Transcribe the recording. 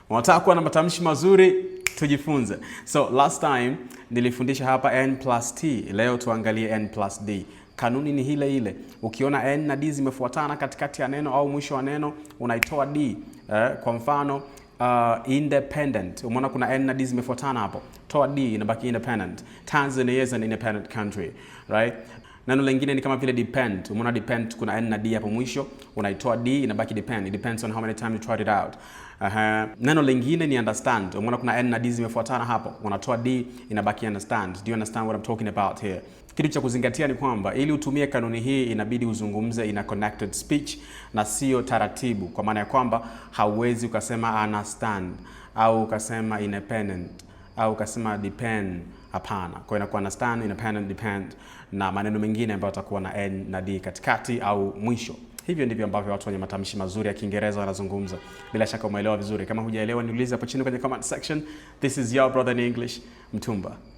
Unataka kuwa na matamshi mazuri? Tujifunze. So last time nilifundisha hapa N plus T, leo tuangalie N plus D. Kanuni ni ile ile. Ukiona N na D zimefuatana katikati ya neno au mwisho wa neno, unaitoa D. Kwa mfano independent. Umeona kuna N na D zimefuatana hapo. Toa D, inabaki independent. Tanzania is an independent country, right? Neno lingine ni kama vile depend. Umeona depend kuna N na D hapo mwisho, unaitoa D, inabaki depend. It depends on how many times you tried it out. Neno lingine ni understand. Umeona kuna N na D zimefuatana hapo, unatoa D, inabaki understand. Do you understand what I'm talking about here? Kitu cha kuzingatia ni kwamba ili utumie kanuni hii inabidi uzungumze in a connected speech na sio taratibu, kwa maana ya kwamba hauwezi ukasema understand au ukasema independent au ukasema depend. Hapana. Kwa hiyo inakuwa understand, independent, depend na maneno mengine ambayo yatakuwa na N na D katikati au mwisho. Hivyo ndivyo ambavyo watu wenye matamshi mazuri ya Kiingereza wanazungumza. Bila shaka umeelewa vizuri. Kama hujaelewa, niulize hapo chini kwenye comment section. This is your brother in English, Mtumba.